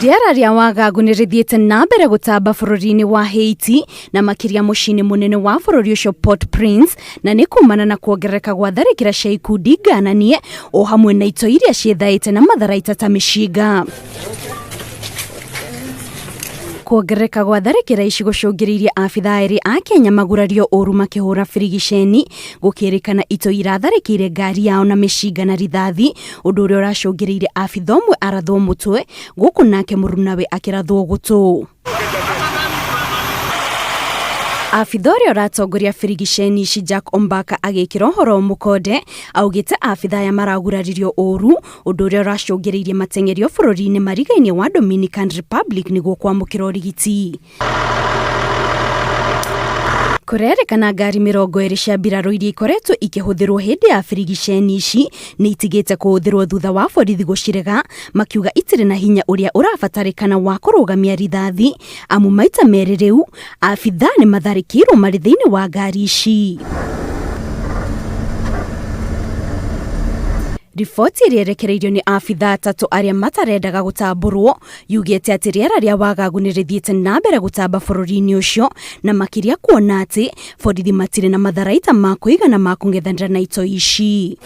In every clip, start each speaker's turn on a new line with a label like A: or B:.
A: Rĩera rĩa wagagu nĩ rĩthiĩte na mbere gũtamba bũrũri-inĩ wa Haiti na makĩria mũciĩ-inĩ mũnene wa bũrũri ũcio Port-au-Prince, na nĩ kumana na kuongerereka gwa tharĩkĩra cia ikundi ngananie o hamwe na itoi iria ciĩthaĩte na matharaita ta mĩcinga. Kuongerereka gwa tharĩkĩra ici gũcũngĩrĩirie abithaa erĩ a Kenya magurario ũru makĩhũra birigiceni, gũkĩrĩkana itoi iratharĩkĩire ngari yao na mĩcinga na rithathi, ũndũ ũrĩa ũracũngĩrĩirie abithaa ũmwe arathwo mũtwe, gũkũ nake mũrunawe akĩrathwo gũtũ. Abithaa ũrĩa ũratongoria birigiceni ici Jack Ombaka agĩkĩra ũhoro mũkonde, augĩte abithaa aya maraguraririo ũru, ũndũ ũrĩa ũracũngĩrĩirie mateng'erio bũrũri-inĩ marigainie wa Dominican Republic nĩguo kwamũkĩra ũrigiti. Kũrerĩkana ngari 20 cia mbirarũ iria ikoretwo ikĩhũthĩrwo hĩndĩ ya birigiceni ici nĩ itigĩte kũhũthĩrwo thutha wa borithi gũcirega makiuga itirĩ na hinya ũrĩa ũrabatarĩkana wa kũrũgamia rithathi amu maita merĩ rĩu abithaa nĩ matharĩkĩirwo marĩ thĩinĩ wa ngari ici. Riboti ĩrĩa ĩrekereirio nĩ abithaa atatũ arĩa matarendaga gũtambũrwo yugĩte atĩ rĩera rĩa wagagu nĩ rĩthiĩte na mbere gũtamba bũrũri-inĩ ũcio na makĩria kuona atĩ borithi matirĩ na matharaita ma kũigana ma kũng'ethanĩra na itoi ici.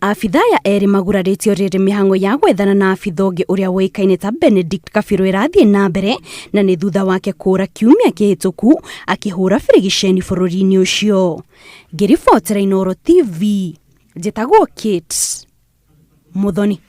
A: Abithaa aya erĩ magurarĩtio rĩrĩ mĩhang'o ya gwethana na abithaa ũngĩ ũrĩa ũĩkaine ta Benedict Kabiru ĩrathiĩ na mbere na nĩ thutha wake kũũra kiumia kĩhĩtũku akĩhũra birigiceni bũrũri-inĩ ũcio. Ngĩribotera Inooro TV, njĩtagwo Kate Muthoni.